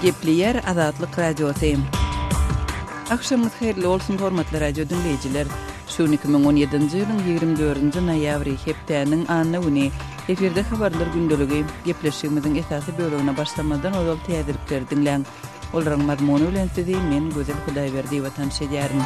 Gepleýär Azatlyk Radiosy. Agşamyňyz haýyrly bolsun, hormatly radio diňleýjiler! Şu gün 2017-nji ýylyň 24-nji noýabry, hepdäniň anna güni. Efirde habarlar gündeligi. Gepleşigimiziň esasy bölegine başlamazdan ozal täzelikleri diňläň. Olaryň mazmuny bilen sizi men, Gözel Hudaýberdiýewa tanyş edýärin.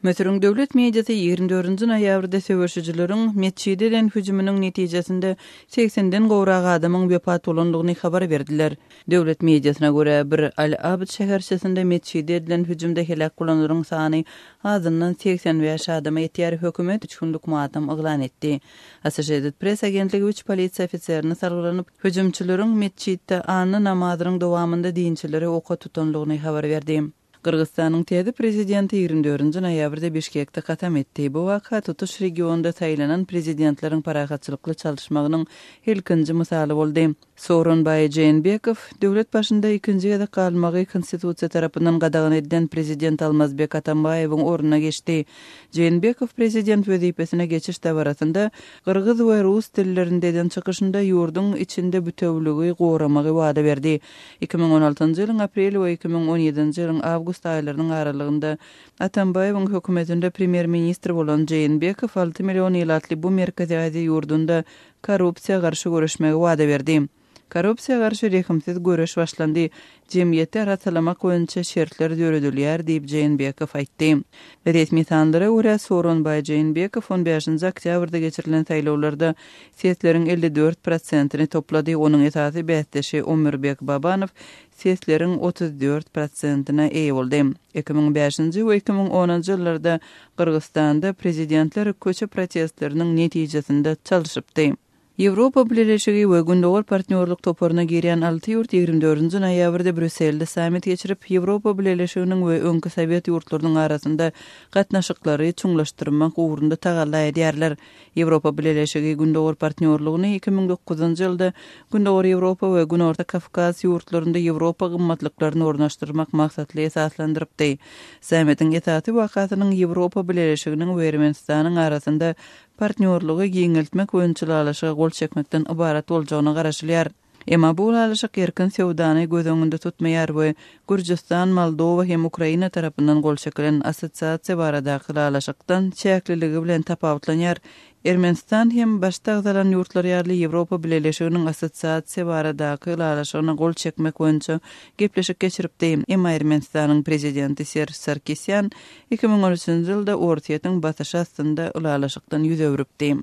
Müsüriň döwlet mediasy 24-nji noýabrda söweşijileriň metjide eden hüjüminiň netijesinde segsenden gowrak adamyň wepat bolandygyny habar berdiler. Döwlet mediasyna görä, bir Al-Abd şäherçesinde metjide edilen hüjümde heläk bolanlaryň sany azyndan 85 adama ýetýär, hökümet üç günlük matam yglan etdi. Associated Press agentligi üç polisiýa ofiserine salgylanyp, hüjümçileriň metjitde anna namazynyň dowamynda dinçileri oka tutandygyny habar berdi. Gyrgyzystanyň täze prezidenti 24-nji noýabrda Bişkekde kasam etdi. Bu waka tutuş regionda saýlanan prezidentleriň parahatçylykly çalyşmagynyň ilkinji mysaly boldy. Sooronbaý Jeenbekow döwlet başynda ikinji gezek galmagy konstitusiýa tarapyndan gadagan edilen prezident Almazbek Atambaýewiň ornuna geçdi. Jeenbekow prezident wezipesine geçiş dabarasynda gyrgyz we rus dillerinde eden çykyşynda ýurduň içinde bütewiligi goramagy wada berdi. 2016-njy ýylyň aprel we 2017-nji ýylyň awgust aýlarynyň aralygynda Atambaýewiň hökümetinde premýer-ministr bolan Jeenbekow alty million ilatly bu Merkezi Aziýa ýurdunda korrupsiýa garşy göreşmegi wada berdi. Korrupsiýa garşy rehimsiz göreş başlandy. Jemgyýeti arassalamak boýunça şertler döredilýär diýip, Jeenbekow aýtdy. Resmi sanlara görä, Sooronbaý Jeenbekow on bäşinji oktýabrda geçirilen saýlawlarda sesleriň 54 prosentini toplady, onuň esasy bäsdeşi Omürbek Babanow sesleriň 34 prosentine eýe boldy. 2005-nji we 2010-njy ýyllarda Gyrgyzystanda prezidentler köçe protestleriniň netijesinde çalşypdy. Ýewropa Bileleşigi we Gündogar Partnýorlyk toparyna girýän alty ýurt 24-nji noýabrda Brýusselde sammit geçirip, Ýewropa Bileleşiginiň we öňki sowet ýurtlarynyň arasynda gatnaşyklary çuňlaşdyrmak ugrunda tagalla edýärler. Ýewropa Bileleşigi Gündogar Partnýorlygyny 2009-njy ýylda Gündogar Ýewropa we Günorta Kawkaz ýurtlarynda Ýewropa gymmatlyklaryny ornaşdyrmak maksatly esaslandyrypdy. Sammitiň esasy wakasynyň Ýewropa Bileleşiginiň we Ermenistanyň arasynda partnýorlygy giňeltmek boýunça ylalaşyga gol çekmekden ybarat boljagyna garaşylýar. Emma bu ylalaşyk erkin söwdany göz öňünde tutmaýar we Gürjüstan, Moldowa hem Ukraina tarapyndan gol çekilen assosiasiýa baradaky ylalaşykdan çäkliligi bilen tapawutlanýar. Ermenistan hem başda agzalan ýurtlar ýaly Ýewropa Bileleşiginiň assosiasiýa baradaky ylalaşygyna gol çekmek boýunça gepleşik geçiripdi. Emma Ermenistanyň prezidenti Serž Sarkisýan 2013-nji ýylda Orsýetiň basyşy astynda ylalaşykdan ýüz öwrüpdi.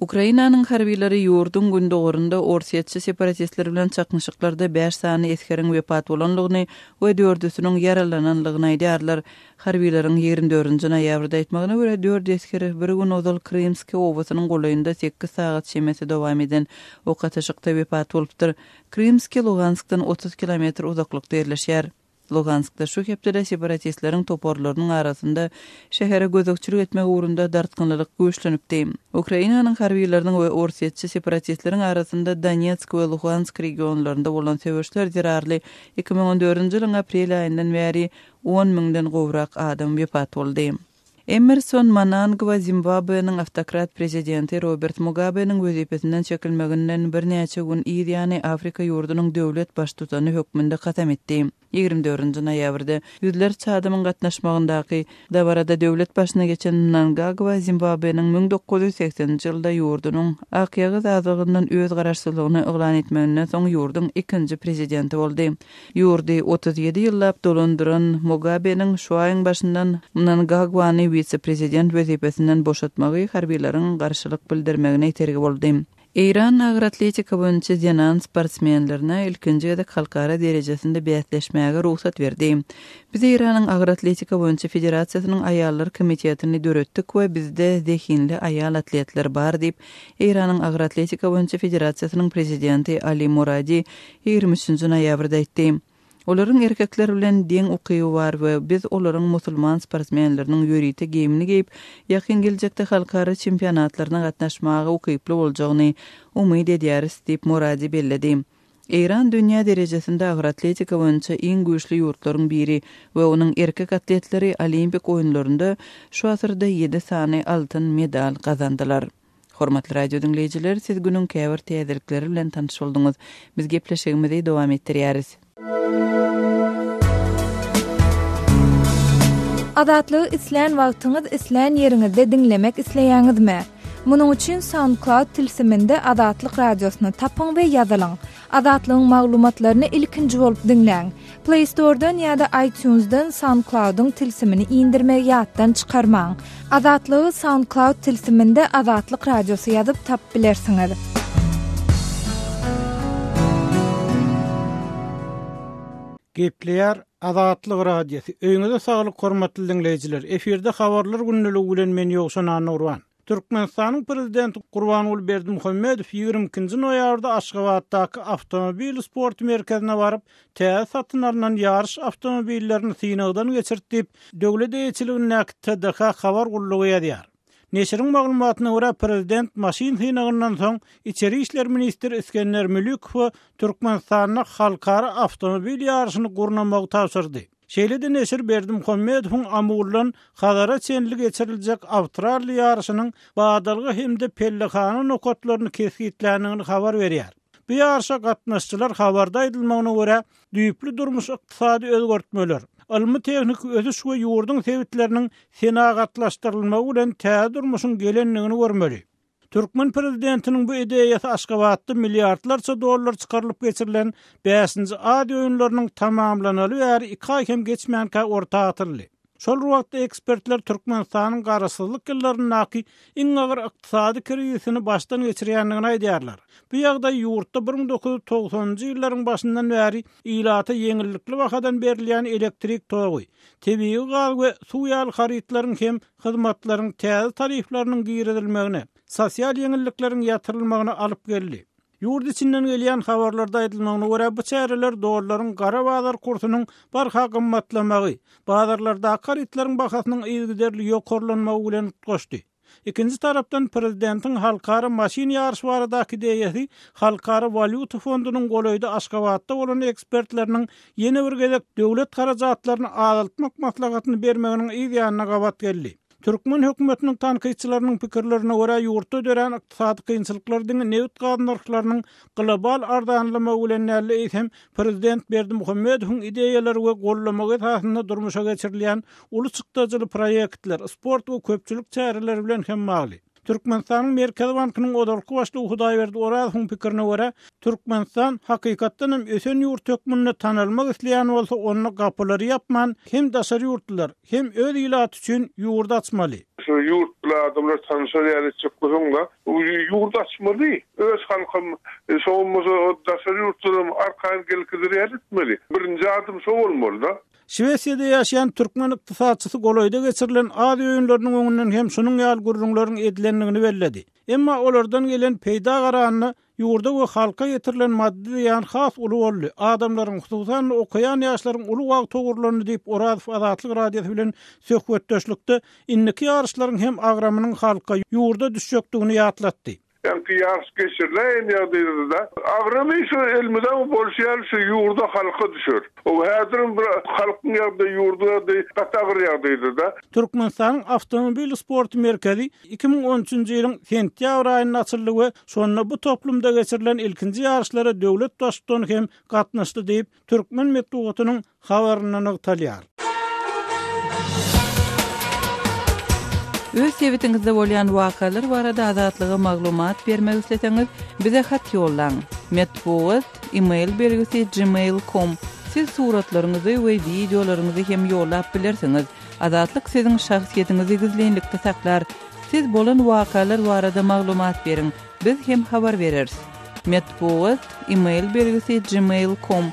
Ukrainanyň harbylary ýurduň gündogarynda orsýetçi separatistler bilen çaknyşyklarda bäş sany esgeriň wepat bolandygyny we dördüsiniň ýaralanandygyny aýdýarlar. Harbylaryň 24-nji noýabrda aýtmagyna görä, dört esger bir gün ozal Krymskiý obasynyň golaýynda sekiz sagat çemesi dowam eden ok atyşykda wepat bolupdyr. Krymskiý Luganskdan 30 kilometr uzaklykda ýerleşýär. Luganskda şu hepdede separatistleriň toparlarynyň arasynda şähere gözegçilik etmek ugrunda dartgynlylyk güýçlenipdi. Ukrainanyň harbylarynyň we orsýetçi separatistleriň arasynda Donetsk we Luhansk regionlarynda bolan söweşler zerarly 2014-nji ýylyň aprel aýyndan bäri on müňden gowrak adam wepat boldy. Emmerson Mnangagwa Zimbabweniň awtokrat prezidenti Robert Mugabeniň wezipesinden çekilmeginden birnäçe gün yz ýany Afrika ýurdunyň döwlet baştutany hökmünde kasam etdi. 24-nji noýabrda ýüzlerçe adamyň gatnaşmagyndaky dabarada döwlet başyna geçen Mnangagwa Zimbabweniň 1980-nji ýylda ýurdunyň akýagyz azlygyndan öz garaşsyzlygyny yglan etmeginden soň ýurduň ikinji prezidenti boldy. Ýurdy 37 ýyllap dolandyran Mugabeniň şu aýyň başyndan Mnangagwany wise-prezident wezipesinden boşatmagy harbylaryň garşylyk bildirmegine itergi boldy. Eýran agyr atletika boýunça zenan sportsmenlerine ilkinji gezek halkara derejesinde bäsleşmäge rugsat berdi. Biz Eýranyň agyr atletika boýunça federasiýasynyň aýallar komitetini döretdik we bizde zehinli aýal atletler bar diýip, Eýranyň agyr atletika boýunça federasiýasynyň prezidenti Ali Muradi 23-nji noýabrda aýtdy. Olaryň erkekler bilen deň ukyby bar we biz olaryň musulman sportsmenleriniň ýörite geýimini geýip, ýakyn geljekde halkara çempionatlaryna gatnaşmaga ukyply boljagyny umyt edýäris diýip, Muradi belledi. Eýran dünýä derejesinde agyr atletika boýunça iň güýçli ýurtlaryň biri we onuň erkek atletleri Olimpik oýunlarynda şu asyrda ýedi sany altyn medal gazandylar. Hormatly radio diňleýjiler, siz günüň käbir täzelikleri bilen tanyş bolduňyz. Biz gepleşigimizi dowam etdirýäris. Azatlygy islän wagtyňyz, islän ýeriňizde diňlemek isleýäňizmi? Munuň üçin SoundCloud tilsiminde Azatlyk Radiosyny tapyň we ýazylyň. Azatlygyň maglumatlaryny ilkinji bolup diňläň. Play Store-dan ýa-da iTunes-dan SoundCloud-yň tilsimini indirmegi ýatdan çykarmaň. Azatlygy SoundCloud tilsiminde Azatlyk Radiosy ýazyp tapyp bilersiňiz. Gepleýär Azatlyk Radiosy. Öýüňize saglyk hormatly diňleýjiler. Efirde habarlar gündeligi bilen men Ýowşan Annagurban. Türkmenistanyň Prezidenti Gurbanguly Berdimuhamedow 22-nji noýabrda Aşgabatdaky awtomobil sporty merkezine baryp, täze satyn alnan ýaryş awtomobillerini synagdan geçirdi diýip, döwlet eýeçiligindäki TDH habar gullugy ýazýar. Neşiriň maglumatyna görä, prezident maşyn synagyndan soň içeri işler ministri Isgender Mülükowa Türkmenistanda halkara awtomobil ýaryşyny gurnamagy tabşyrdy. Şeýle-de neşir Berdimuhamedowyň Amuldan Hazara çenli geçiriljek awtoralli ýaryşynyň badalga hem-de pellehana nokatlaryny kesgitländigini habar berýär. Bu ýaryşa gatnaşyjylar habarda aýdylmagyna görä, düýpli durmuş-ykdysady özgertmeler, ylmy-tehniki ösüş we ýurduň sebitleriniň senagatlaşdyrylmagy bilen täze durmuşyň gelendigini görmeli. Türkmen prezidentiniň bu ideýasy Aşgabatda milliardlarça dollar çykarylyp geçirilen Bäşinji Aziýa oýunlarynyň tamamlanaly bäri iki aý hem geçmänkä orta atyldy. Şol bir wagtda ekspertler Türkmenistanyň garaşsyzlyk ýyllaryndaky iň agyr ykdysady krizisini başdan geçirýändigini aýdýarlar. Bu ýagdaý ýurtda 1990-njy ýyllaryň başyndan bäri ilata ýeňillikli bahadan berilýän elektrik togy, tebigy gaz we suw ýaly harytlaryň hem hyzmatlaryň täze tarifleriniň girizilmegine, sosial ýeňillikleriň ýatyrylmagyna alyp geldi. Ýurt içinden gelýän habarlarda aýdylmagyna görä, bu çäreler dollaryň gara bazar kursunyň barha gymmatlamagy, bazarlardaky harytlaryň bahasynyň yzygiderli ýokarlanmagy bilen utgaşdy. Ikinji tarapdan, prezidentiň halkara maşyn ýaryşy baradaky ideýasy Halkara walýuta fondunyň golaýda Aşgabatda bolan ekspertleriniň ýene bir gezek döwlet harajatlaryny azaltmak maslahatyny bermeginiň yz ýanyna gabat geldi. Türkmen hökümetiniň tankytçylarynyň pikirlerine görä, ýurtda dörän ykdysady kynçylyklar diňe nebit-gaz nyrhlarynyň global arzanlamagy bilen däl-de, eýsem, prezident Berdimuhamedowyň ideýalary we goldamagy esasynda durmuşa geçirilýän uly çykdajyly proýektler, sport we köpçülik çäreleri bilen hem bagly. Türkmenistanyň Merkezi bankynyň ozalky başlygy Hudaýberdi Orazowyň pikirine görä, Türkmenistan hakykatdan hem ösen ýurt hökmünde tanalmak isleýän bolsa, onda gapylary ýapman, hem daşary ýurtlular, hem öz ilaty üçin ýurdy açmaly. Şu ýurt bilen adamlar tanyşar ýaly etjek bolsaň-da, ýurdy açmaly. Öz halkam, şo bolmasa daşary ýurtlaram arkaýyn gelkizer ýaly etmeli. Birinji adym şo bolmaly-da. Şwesiýada ýaşaýan türkmen ykdysatçysy golaýda geçirilen Aziýa oýunlarynyň öňünden hem şunuň ýaly gürrüňleriň edilendigini belledi. Emma olardan gelen peýda garanda, ýurda we halka ýetirilen maddy zyýan has uly boldy, adamlaryň, hususan-da, okaýan ýaşlaryň uly wagty ogurlandy diýip, Orazow Azatlyk Radiosy bilen söhbetdeşlikde indiki ýaryşlaryň hem agramynyň halka, ýurda düşjekdigini ýatlatdy. Ýaňky ýaryş geçiriläýen ýagdaýda-da agramy şu elmydama bolşy ýaly şu ýurda halka düşer. O häzirem bir halkyň ýagdaýy ýurduň ýagdaýy gaty agyr ýagdaýda-da. Türkmenistanyň Awtomobil sporty merkezi 2013-nji ýylyň sentýabr aýynda açyldy we şonda bu toplumda geçirilen ilkinji ýaryşlara döwlet Baştutany hem gatnaşdy diýip, Türkmen metbugatynyň habarynda nygtalýar. Öz sebitiňizde bolýan wakalar barada Azatlyga maglumat bermek isleseňiz, bize hat ýollaň. Metbugat, e-mail belgisi gmail com. Siz suratlaryňyzy we wideolaryňyzy hem ýollap bilersiňiz. Azatlyk siziň şahsyýetiňizi gizlinlikde saklar. Siz bolan wakalar barada maglumat beriň. Biz hem habar bereris. Metbugat, e-mail belgisi gmail com.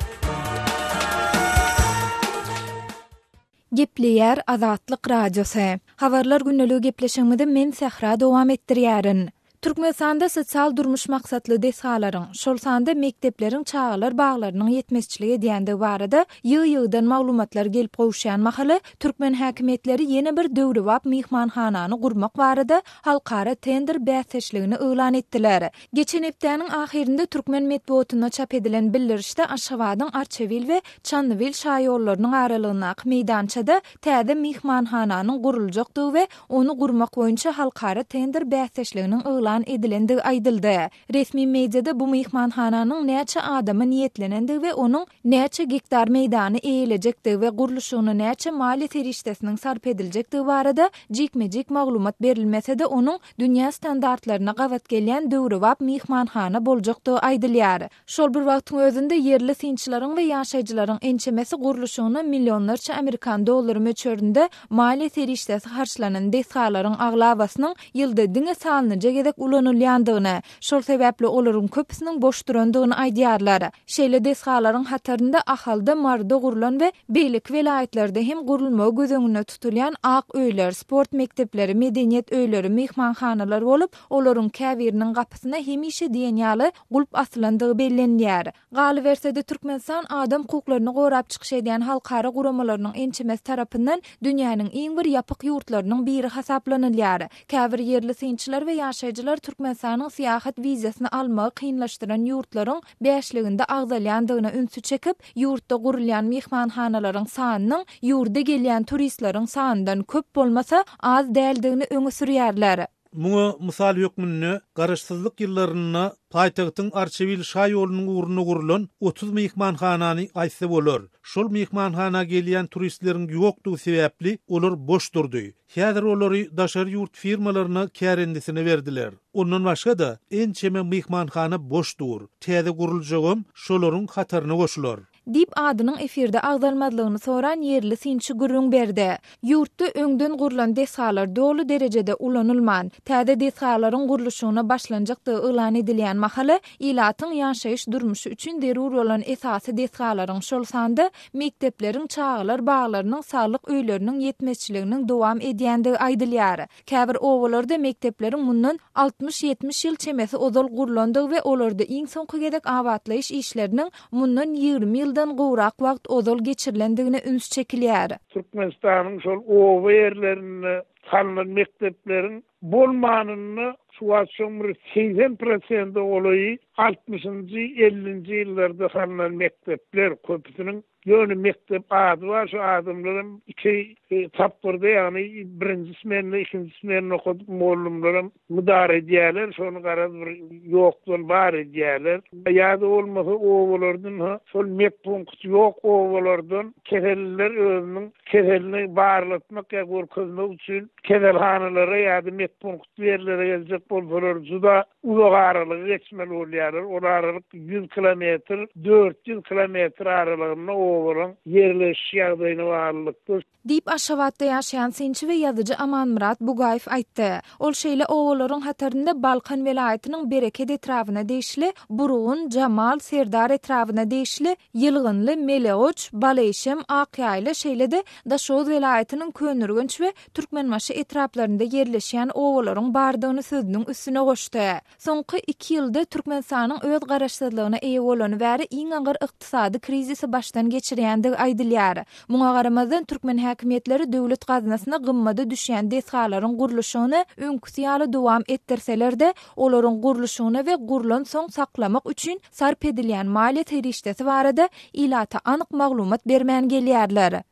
Gepleýär Azatlyk Radiosy. Habarlar gündeligi gepleşigimizi men Sähra dowam etdirýärin. Türkmenistanda sosial-durmuş maksatly desgalaryň, şol sanda mekdepleriň çagalar baglarynyň ýetmezçilik edýändigi barada ýygy-ýygydan maglumatlar gelip gowuşýan mahaly, türkmen häkimiýetleri ýene bir döwrebap myhmanhanany gurmak barada halkara tender bäsdeşligini yglan etdiler. Geçen hepdäniň ahyrynda türkmen metbugatynda çap edilen bildirişde Aşgabadyň Arçabil we Çandybil şaýollarynyň aralygyndaky meýdançada täze myhmanhananyň guruljakdygy we ony gurmak boýunça halkara tender bäsdeşliginiň yglan. yglan edilendigi aýdyldy. Resmi mediada bu myhmanhananyň näçe adama niýetlenendigi we onuň näçe gektar meýdany eýelejekdigi we gurluşygyna näçe maliýe serişdesiniň sarp ediljekdigi barada jikme-jik maglumat berilmese-de, onuň dünýä standartlaryna gabat gelýän döwrebap myhmanhana boljakdygy aýdylýar. Şol bir wagtyň özünde, ýerli synçylaryň we ýaşaýjylaryň ençemesi gurluşygyna millionlarça amerikan dollary möçberinde maliýe serişdesi harçlanan desgalaryň aglabasynyň ýylda diňe sanlyja gezek ulanylýandygyny, şol sebäpli olaryň köpüsiniň boş durandygyny aýdýarlar. Şeýle desgalaryň hatarynda Ahalda, Maryda gurlan we beýleki welaýatlarda hem gurulmagy göz öňünde tutulýan ak öýler, sport mekdepleri, medeniýet öýleri, myhmanhanalar bolup, olaryň käbiriniň gapysyna hemişe diýen ýaly gulp asylandygy bellenilýär. Galyberse-de, Türkmenistan adam hukuklaryny gorap çykyş edýän halkara guramalarynyň ençemesi tarapyndan dünýäniň iň bir ýapyk ýurtlarynyň biri hasaplanylýar. Käbir ýerli synçylar we ýaşaýjylar Türkmenistanyň syýahat wizasyny almagy kynlaşdyran ýurtlaryň bäşliginde agzalýandygyna ünsi çekip, ýurtda gurulýan myhmanhanalaryň sanynyň ýurda gelýän turistleriň sanyndan köp bolmasa, az däldigini öňe sürýärler. Muňa mysal hökmünde Garaşsyzlyk ýyllarynda paýtagtyň Arçabil şaýolunyň ugrunda gurlan 30 myhmanhanany aýtsa bolar. Şol myhmanhana gelýän turistleriň ýokdugy sebäpli olar boş durdy. Häzir olary daşary ýurt firmalaryna kärendesine berdiler. Ondan başga-da, ençeme myhmanhana boş dur. Täze guruljagam şolaryň hataryna goşular. Diýip, adynyň efirde agzalmazlygyny soran ýerli synçy gürrüň berdi. Ýurtda öňden gurlan desgalar doly derejede ulanylman, täze desgalaryň gurluşygyna başlanjakdygy yglan edilýän mahaly, ilatyň ýaşaýyş-durmuşy üçin zerur bolan esasy desgalaryň, şol sanda mekdepleriň, çagalar baglarynyň, saglyk öýleriniň ýetmezçiliginiň dowam edýändigi aýdylýar. Käbir obalarda mekdepleriň mundan altmyş-ýetmiş ýyl çemesi ozal gurlandygy we olarda iň soňky gezek abatlaýyş işleriniň mundan 20 ýyldan gowrak wagt ozal geçirilendigine üns çekilýär. Türkmenistanyň şol oba ýerlerinde salnan mekdepleriň bolmanynda şu wagt şoň bir 80 prosente golaýy altmyşynjy, ellinji ýyllarda salnan mekdepler, köpüsiniň Ýöne mekdep ady bar, şu adamlaram iki tapgyrda, ýagny birinji smenda, ikinji smenda okadyp, mugallymlaram mydar edýärler, şony garaz bir ýokdan bar edýärler. Ýa-da bolmasa obalardan ha şol medpunkty ýok obalardan keselliler özüniň keselini barlatmak ýa görkezmek üçin keselhanalara ýa-da medpunktly ýerlere geljek bolsalar juda Uzak aralygy geçmeli bolýarlar. Ol aralyk 100 kilometr, 400 kilometr aralygynda obalaryň ýerleşiş ýagdaýyna baglylykda. Diýip, Aşgabatda ýaşaýan synçy we ýazyjy Amanmyrat Bugaýew aýtdy. Ol şeýle obalaryň hatarynda Balkan welaýatynyň Bereket etrabyna degişli Burgun, Jamal, Serdar etrabyna degişli Ýylgynly, Melegoç, Baleýşem, Akýaýla, şeýle-de Daşoguz welaýatynyň Köneürgenç we Türkmenbaşy etraplarynda ýerleşýän obalaryň bardygyny sözüniň üstüne goşdy. Soňky iki ýylda Türkmenistanyň öz garaşsyzlygyna eýe bolany bäri iň agyr ykdysady krizisi başdan geçirýändigi aýdylýar. Muňa garamazdan, türkmen häkimiýetleri döwlet gaznasyna gymmada düşýän desgalaryň gurluşygyny öňküsi ýaly dowam etdirseler-de, olaryň gurluşygyna we gurlansoň saklamak üçin sarp edilýän maliýe serişdesi barada ilata anyk maglumat bermän gelýärler.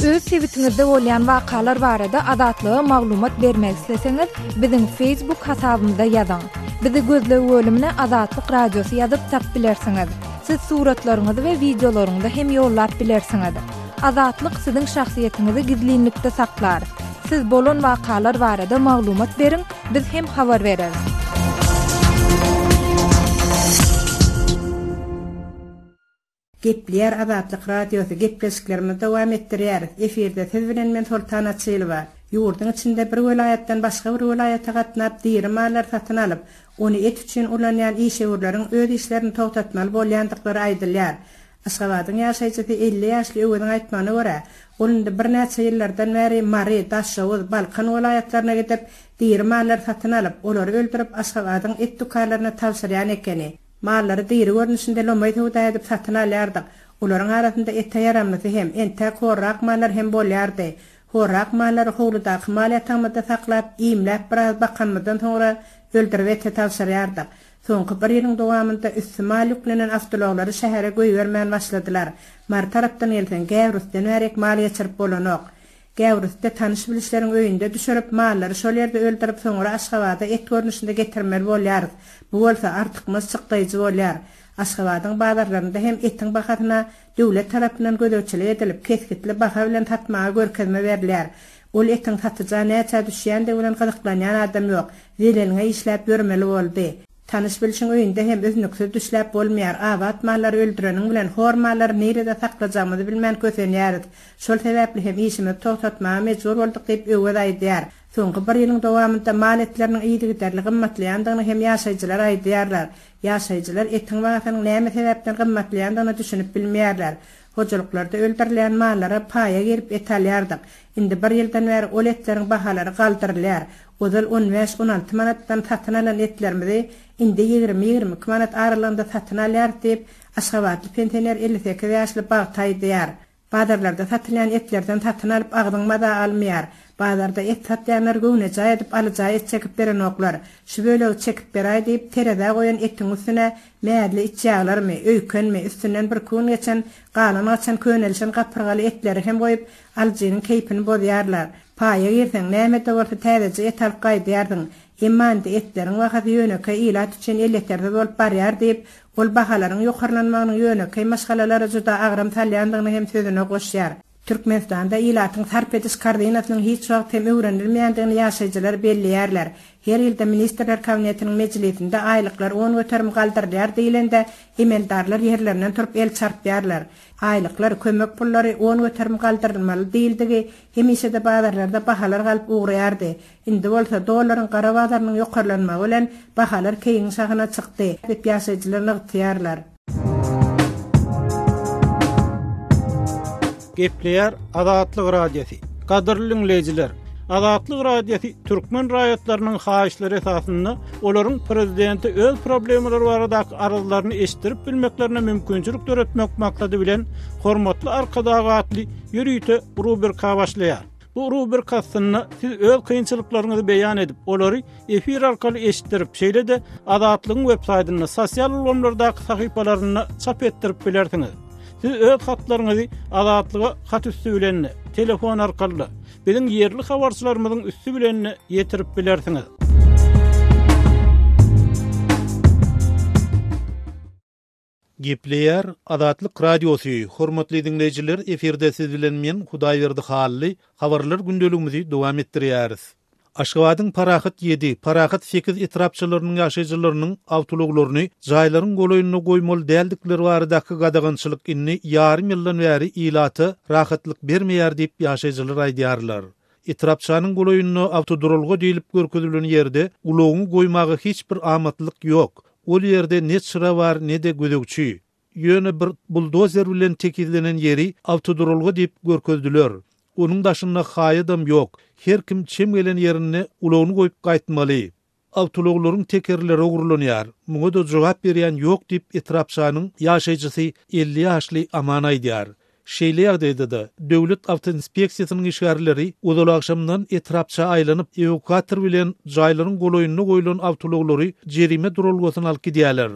Öz sebitiňizde bolýan wakalar barada Azatlyga maglumat bermek isleseňiz, biziň Facebook hasabymyza ýazyň. Bizi gözleg bölümine Azatlyk Radiosy ýazyp tapyp bilersiňiz. Siz suratlaryňyzy we wideolaryňyzy hem ýollap bilersiňiz. Azatlyk siziň şahsyýetiňizi gizlinlikde saklar. Siz bolan wakalar barada maglumat beriň, biz hem habar bereris. Gepleýär Azatlyk Radiosy, gepleşiklerimizi dowam etdirýäris. Efirde siz bilen men Soltan Açylowa. Ýurduň içinde bir welaýatdan başga bir welaýata gatnap diri mallary satyn alyp, ony et üçin ulanýan işewürleriň öz işlerini togtatmaly bolýandyklary aýdylýar. Aşgabadyň ýaşaýjysy 50 ýaşly Öweziň aýtmagyna görä, ol indi birnäçe ýyllardan bäri Mary, Daşoguz, Balkan welaýatlaryna gidip, diri mallary satyn alyp, olary öldürip, Aşgabadyň et dükanlaryna tabşyrýan ekeni. Mallary diri görnüşinde lomaý söwda edip satyn alýardyk. Olaryň arasynda ete ýaramlysy hem, entäk horrak mallar hem bolýardy. Horrak mallary howludaky mal ýatagymyzda saklap, iýmläp biraz bakanymyzdan soňra öldürip ete tabşyrýardyk. Soňky bir ýylyň dowamynda üsti mal ýüklenen awtoulaglary şähere goýbermän başladylar. Mary tarapdan gelseň, Gäwrusden bärik mal geçirip bolanok. Gäwrisde tanyş-bilişleriň öýünde düşürip, mallary şol ýerde öldürip, soňra Aşgabada et görnüşinde getirmeli bolýarys. Bu bolsa artykmaç çykdaýjy bolýar. Aşgabadyň bazarlarynda hem etiň bahasyna döwlet tarapyndan gözegçilik edilip, kesgitli baha bilen satmaga görkezme berilýär. Ol etiň satyja näçä düşýändigi bilen gyzyklanýan adam ýok. Zeleliňe işläp ýörmeli boldy. Tanyş-bilşiň öýünde hem üznüksiz düşläp bolmaýar. Abat mallary öldüreniň bilen hor mallary nirede saklajagymyzy bilmän kösenýäris. Şol sebäpli hem işimizi togtatmaga mejbur bolduk diýip, Öwez aýdýar. Soňky bir ýylyň dowamynda mal etleriniň yzygiderli gymmatlaýandygyny hem ýaşaýjylar aýdýarlar. Ýaşaýjylar etiň bahasynyň näme sebäpden gymmatlaýandygyna düşünip bilmeýärler. Hojalyklarda öldürilýän mallara paýa girip et alýardyk. Indi bir ýyldan bäri ol etleriň bahalary galdyrylýar. Ozal on bäş, 16 manatdan satyn alan etlerimizi indi ýigrimi, 22 manat aralygynda satyn alýarys diýip, aşgabatly pensioner 58 ýaşly Bagty aýdýar. Bazarlarda satylýan etlerden satyn alyp agzyň maza almaýar. Bazarda et satýanlar göwnejaý edip alyja et çekip berenoklar. Şu bölegi çekip beräý diýip, terezä goýan etiň üstüne mäzli içýaglarmy, öýkenmi, üstünden birki gün geçen, galan-gaçan könelişen gapyrgaly etleri hem goýup, alyjynyň keýpini bozýarlar. Paýa girseň, näme-de bolsa täzeje et alyp gaýdýarsyň. Emma indi etleriň bahasy ýönekeý ilat üçin elýetersiz bolup barýar diýip, Ol bahalaryň ýokarlanmagynyň ýönekeý maşgalalara juda agram salýandygyny hem sözüne goşýar. Türkmenistanda ilatyň sarp ediş korzinasynyň hiç wagt hem öwrenilmeýändigini ýaşaýjylar belleýärler. Her ýylda Ministrler Kabinetiniň mejlisinde aýlyklar 10% galdyrylýar diýlende, emeldarlar ýerlerinden turup el çarpýarlar. Aýlyklar, kömek pullary 10% galdyrylmaly diýildigi, hemişe-de bazarlarda bahalar galyp ugraýardy. Indi bolsa dollaryň gara bazarynyň ýokarlanmagy bilen bahalar keýigiň şahyna çykdy, diýip ýaşaýjylar nygtaýarlar. Gepleýär Azatlyk Radiosy. Gadyrly diňleýjiler, Azatlyk Radiosy türkmen raýatlarynyň haýyşlary esasynda olaryň prezidente öz problemalary baradaky arzlaryny eşitdirip bilmeklerine mümkinçilik döretmek maksady bilen Hormatly Arkadag atly ýörite rubrika başlaýar. Bu rubrika astynda siz öz kynçylyklaryňyzy beýan edip, olary efir arkaly eşitdirip, şeýle-de Azatlygyň web saýtynda, sosial ulgamlardaky sahypalarynda çap etdirip bilersiňiz. Siz öz hatlaryňyzy Azatlyga hat üsti bilen-de, telefon arkaly-da, biziň ýerli habarçylarymyzyň üsti bilen-de ýetirip bilersiňiz. Gepleýär Azatlyk Radiosy, Hormatly diňleýjiler, efirde siz bilen men, Hudaýberdi Hally, habarlar gündeligimizi dowam etdirýäris. Aşgabadyň Parahat ýedi, Parahat sekiz etrapçalarynyň ýaşaýjylarynyň awtoulaglaryny jaýlaryň golaýynda goýmaly däldikleri baradaky gadagançylyk indi ýarym ýyldan bäri ilata rahatlyk bermeýär diýip ýaşaýjylar aýdýarlar. Etrapçanyň golaýynda awtoduralga diýlip görkezilen ýerde ulagyňy goýmaga hiç bir amatlylyk ýok. Ol ýerde ne çyra bar, ne-de gözegçi. Ýöne bir buldozer bilen tekizlenen ýeri awtoduralga diýip görkezdiler. Onuň daşynda haýadam ýok. Her kim çem gelen ýerinde ulagyny goýup gaýtmaly. Awtoulaglaryň tekerleri ogurlanýar. Muňa-da jogap berýän ýok diýip etrapçanyň ýaşaýjysy 50 ýaşly Aman aýdýar. Şeýle ýagdaýda-da, Döwlet awtoinspeksiýasynyň işgärleri ozalagşamdan etrapça aýlanyp, ewakuator bilen jaýlaryň golaýynda goýlan awtoulaglary jerime duralgasyna alyp gidýärler.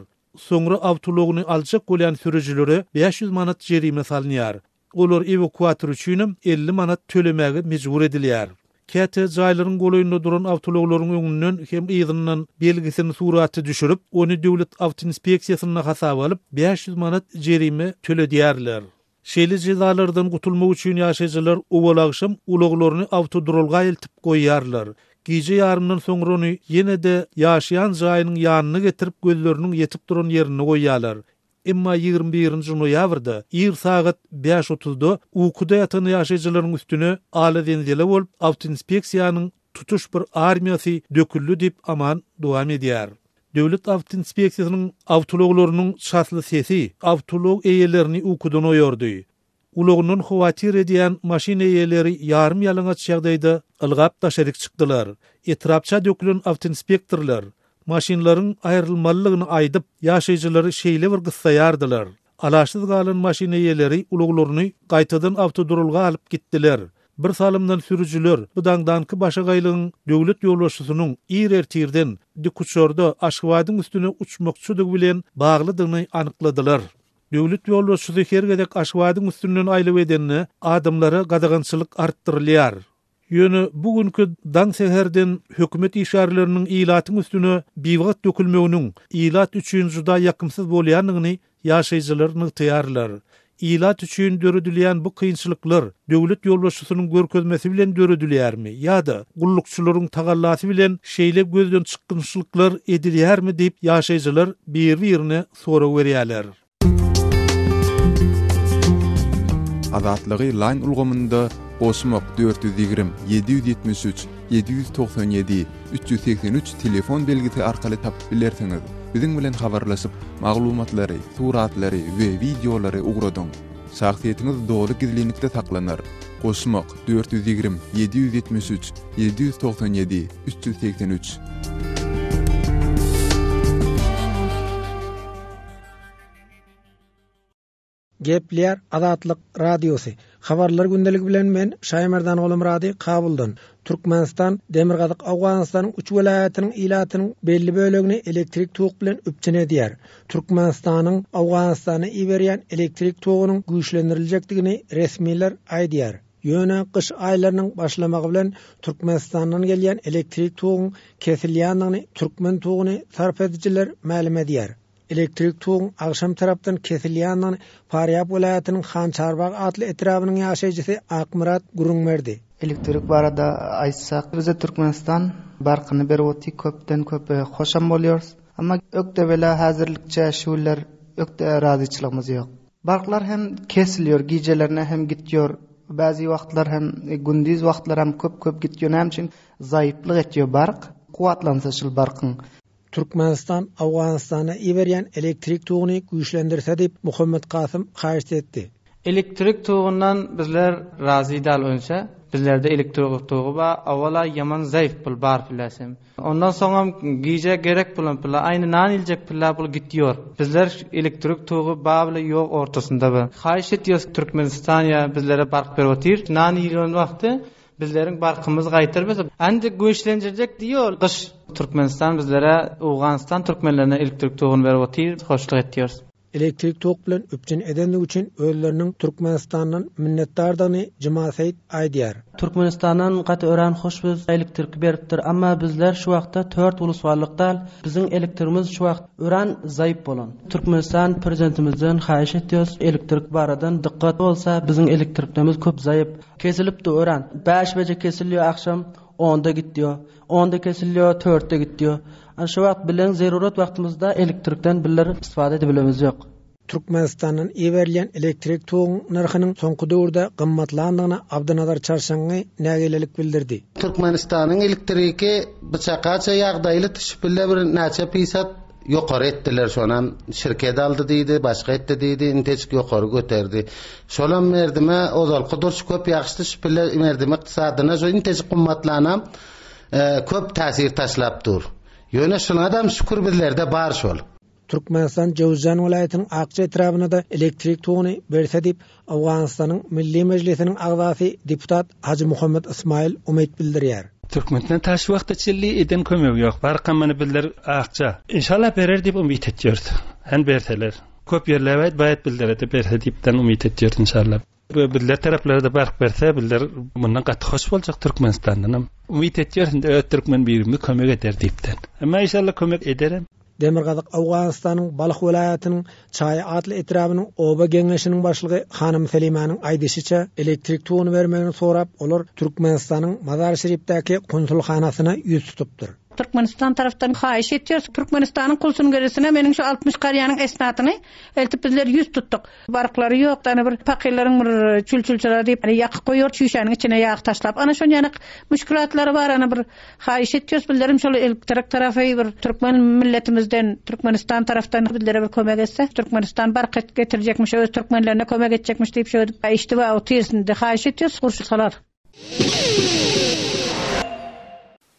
Soňra awtoulagyny aljak bolýan sürüjilere 500 manat jerime salynýar. Olar ewakuator üçinem 50 manat tölemäge mejbur edilýär. Käte jaýlaryň golaýynda duran awtoulaglaryň öňünden hem yzyndan belgisini surata düşürip, ony Döwlet awtoinspeksiýasynda hasaba alyp, 500 manat jerime töledýärler. Şeýle jezalardan gutulmak üçin ýaşaýjylar owal-agşam ulaglaryny awtoduralga eltip goýýarlar. Gije ýarymdan soňra ony ýene-de ýaşaýan jaýynyň ýanyna getirip gözleriniň ýetip duran ýerinde goýýarlar. Emma 21 nji noýabrda ir sagat bäş otuzda ukuda ýatan ýaşaýjylaryň üstüne ala-zenzele bolup, awtoinspeksiýanyň tutuş bir armiýasy döküldi diýip, Aman dowam edýär. Döwlet awtoinspeksiýasynyň awtoulaglarynyň çasly sesi awtoulag eýelerini ukudan oýardy. Ulagyndan howatyr edýän maşyn eýeleri ýarym-ýalaňaç ýagdaýda ylgap daşaryk çykdylar. Etrapça dökülen awtoinspektorlar maşynlaryň aýrylmalydygyny aýdyp, ýaşaýjylary şeýle bir gyssaýardylar. Alaçsyz galan maşyn eýeleri ulaglaryny gaýtadan awtoduralga alyp gitdiler. Bir salymdan sürüjiler bu daňdanky başagaýlygyň döwlet ýolbaşçysynyň ir ertirden dikuçarda Aşgabadyň üstüne uçmakçydygy bilen baglydygyny anykladylar. Döwlet ýolbaşçysy her gezek Aşgabadyň üstünden aýlaw edende, adamlara gadagançylyk artdyrylýar. Ýöne bu günki daň säherden hökümet işgärleriniň ilatyň üstüne biwagt dökülmeginiň ilat üçin juda ýakymsyz bolýandygyny ýaşaýjylar nygtaýarlar. Ilat üçin döredilýän bu kynçylyklar döwlet ýolbaşçysynyň görkezmesi bilen döredilýärmi ýa-da gullukçylaryň tagallasy bilen şeýle gözden çykgynçlyklar edilýärmi diýip ýaşaýjylar biri-birine sorag berýärler. Azatlygy Line ulgamynda goşmak 420 773 797 383 telefon belgisi arkaly tapyp bilersiňiz. Biziň bilen habarlaşyp, maglumatlary, suratlary we wideolary ugradyň. Şahsyýetiňiz doly gizlinlikde saklanar. Goşmak 420 773 797 383. Gepleýär Azatlyk Radiosy. Habarlar gündeligi bilen men Şaýmerdan Gulumyrady Kabuldan. Türkmenistan Demirgazyk Owganystanyň üç welaýatynyň ilatynyň belli bölegini elektrik tok bilen üpjün edýär. Türkmenistanyň Owganystana iberýän elektrik togunyň güýçlendiriljekdigini resmiler aýdýar. Ýöne gyş aýlarynyň başlamagy bilen Türkmenistandan gelýän elektrik toguň kesilýändigini türkmen toguny sarp edijiler mälim edýär. Elektrik toguň agşam tarapdan kesilýändigini Farýap welaýatynyň Hançarbag atly etrabynyň ýaşaýjysy Akmyrat gürrüň berdi. Elektrik barada aýtsak, bize Türkmenistan barkyny berip otyr, köpden köp hoşam bolýarys. Emma ökde bela häzirlikçe şu günler ökde razyçylygymyz ýok. Barklar hem kesilýär, gijelerine hem gitýär. Bäzi wagtlar hem gündiz wagtlar hem köp-köp gitýär. Näme üçin? Zaýyplyk etýär bark. Kuwwatlansa şul barkyň. Türkmenistan Owganystana iberýän elektrik toguny güýçlendirse diýip, Muhammet Kasym haýyşt etdi. Elektrik togundan bizler razy dal önse bizlerde elektrik togy bar awala ýaman zaýyf pul bar püläsem ondan soňam gije gerek bolan pula aýny nan iljek pula bul gitýor bizler elektrik togy bar bile ýok ortasynda bir haýyş etýos Türkmenistan ýa bizlere bark berip otyr nan iýilen wagty Bizleriň barkymyz gaýtar biz indi güýçlendirjek diýýär gyş. Türkmenistan bizlere Owganystan türkmenlerine elektrik toguny berip otyr hoşluk etýäris. Elektrik tok bilen üpjün edendigi üçin özleriniň Türkmenistandan minnetdardygyny Juma Seýit aýdýar. Türkmenistandan gaty örän hoş biz elektriki beripdir amma bizler şu wagtda tört ulusballyk dal biziň elektrimiz şu wagt öran zaýyp bolan. Türkmenistan prezidentimizden haýyş etýos elektrik baradan dykgat bolsa biziň elektriklerimiz köp zaýyp Kesilipdi öran. Bäş beje kesilýär agşam onda gitýär. Onda kesilýär törtde gitýär. Ana şu wagt bileň zerurat wagtymyzda elektrikden biller istifada edibilemiz ýok. Türkmenistandan iberilýän elektrik toguň nyrhynyň soňky döwürde gymmatlandygyna Abdynazar Çarşaňňy nägilelik bildirdi. Türkmenistanyň elektriki byçakaça ýagdaýly düşüp bile bir näçe pisat Ýokary etdiler şonam şirket aldy diýdi başga etdi diýdi intejik ýokary göterdi. Şolam merdime ozalky durş köp ýagşdy şu pille merdim ykdysadyna şu intejik gymmatlanam köp täsir taşlap dur. Ýöne şunadam şükür bizlerde bar şol. Türkmenistan Jöwüzjan welaýatynyň Akja etrabynada elektrik toguny berse diýip, Owganystanyň Milli Mejlisiniň agzasy deputat Hajymuhammet Ysmaýyl umyt bildirýär. Türkmenistan ta şu wagta çenli eden kömegi ýok. Barka muny bizler akja. Inşallah berer diýip umyt etýäris. Hany berseler. Köp ýerler baýat bizlerede berse diýipden umyt etýäris inşallah. Bizler taraplarda bark berse bizler mundan gaty hoş boljak Türkmenistandanam. Umyt etýäris indi öz türkmen birimiz kömek eder diýipden. Emma inşallah kömek ederem. Demirgazyk Owganystanyň Balh welaýatynyň Çaý atly etrabynyň oba geňeşiniň başlygy Hanym Selimäniň aýdyşyça, elektrik toguny bermegini sorap, olar Türkmenistanyň Mazar-Şerifdäki konsulhanasyna ýüz tutupdyr. Türkmenistan tarapdan haýyş etýäris, Türkmenistanyň kulsungerisine meniň şu 60 karýanyň esnatyny eltip bizler ýüz tutduk. Barklary ýok, ana bir pakyrlaryň bir çül-çül çyra diýip, ýakyp goýar çüýşäniň içine ýag taşlap. Ana şon ýanak müşkülatlary bar, ana bir Haýyş etýäs bizlerem şol eltrik tarapy bir türkmen milletimizden Türkmenistan tarapdan bizlere bir kömek etse Türkmenistan bark getirjekmiş öz türkmenlerine kömek etjekmiş diýip şöýdüp işdiba otyrys indi haýyş etýäs gurşulsalar.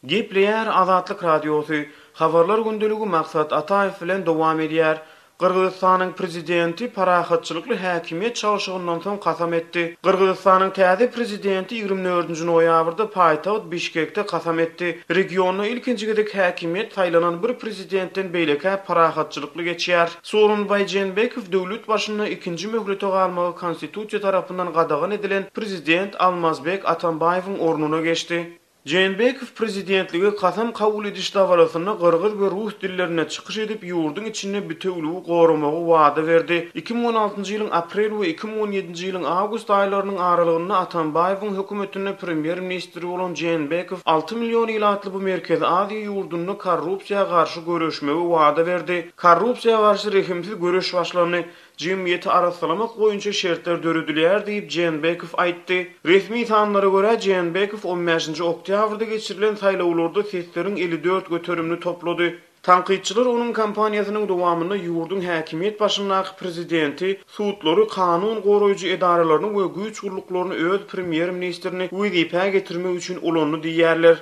Gepleýär Azatlyk Radiosy, Habarlar gündeligi Maksat Ataýew bilen dowam edýär. Gyrgyzystanyň Prezidenti parahatçylykly häkimiýet çalşygyndan soň kasam etdi. Gyrgyzystanyň täze Prezidenti 24-nji noýabrda paýtagt Bişkekde kasam etdi. Regionda ilkinji gezek häkimiýet saýlanan bir prezidentden beýlekä parahatçylykly geçýär. Sooronbaý Jeenbekow döwlet başynda ikinji möhlete galmagy konstitusiýa tarapyndan gadagan edilen prezident Almazbek Atambaýewiň ornuna geçdi. Jeenbekow prezidentlige kasam kabul ediş dabarasynda gyrgyz we rus dillerinde çykyş edip, ýurduň içinde bitewüligi goramagy wada berdi. 2016-njy ýylyň aprel we 2017-nji ýylyň awgust aýlarynyň aralygynda Atambaýewiň hökümetinde premýer-ministr bolan Jeenbekow alty million ilatly bu Merkezi Aziýa ýurdunda korrupsiýa garşy göreşmegi wada berdi. Korrupsiýa garşy rehimsiz göreş başlandy. Jemgyýeti arassalamak boýunça şertler döredilýär diýip, Jeenbekow aýtdy. Resmi sanlara görä, Jeenbekow on bäşinji oktýabrda geçirilen saýlawlarda sesleriň 54 göterimini toplady. Tankytçylar onuň kampaniýasynyň dowamynda ýurduň häkimiýet başyndaky prezidenti, sudlary, kanun goraýjy edaralaryny we güýç gulluklaryny öz premýer-ministrini wezipä getirmek üçin ulandy diýýärler.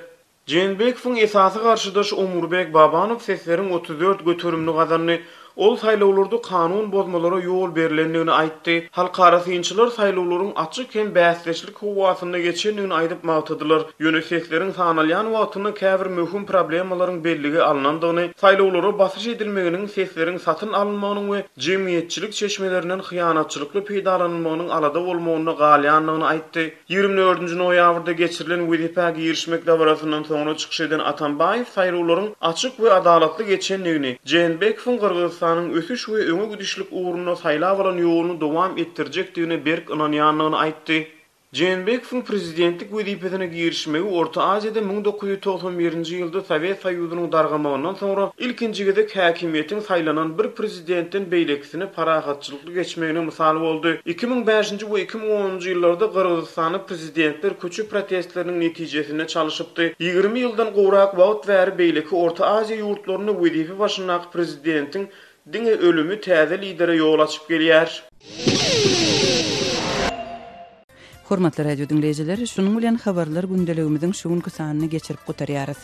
Jeenbekowyň esasy garşydaşy Omurbek Babanow sesleriň 34 göterimini gazandy. Ol saýlawlarda kanun bozmalara ýol berlendigini aýtdy. Halkara synçylar saýlawlaryň açyk hem bäsdeşlik howasynda geçendigini aýdyp magtadylar. Ýöne sesleriň sanalýan wagtynda käbir möhüm problemalaryň bellige alnandygyny, saýlawlara basyş edilmeginiň, sesleriň satyn alynmagynyň we jemgyýetçilik çeşmelerinden hyýanatçylykly peýdalanylmagynyň alada bolmagynda galýandygyny aýtdy. 24-nji noýabrda geçirilen wezipä girişmek dabarasyndan soňra çykyş eden Atambaýew saýlawlaryň açyk we adalatly geçendigini, Jeenbekowyň Gyrgyzystanyň ösüş we öňe gidişlik ugrunda saýlap alan ýoluny dowam etdirjekdigine berk ynanýandygyny aýtdy. Jeenbekowyň prezidentlik wezipesine girişmegi Orta Aziýada 1991-nji ýylda Sowet Soýuzynyň dargamagyndan soňra ilkinji gezek häkimiýetiň saýlanan bir prezidentden beýlekisine parahatçylykly geçmegine mysal boldy. 2005-nji we 2010-njy ýyllarda Gyrgyzystanda prezidentler köçe protestleriniň netijesinde çalyşypdy. 20 ýyldan gowrak wagt bäri beýleki Orta Aziýa ýurtlarynda wezipe başyndaky prezidentiň diňe ölümi täze lidere ýol açyp gelýär. Hormatly radio diňleýjiler, şunuň bilen habarlar gündeligimiziň şu günki sanyny geçirip gutarýarys.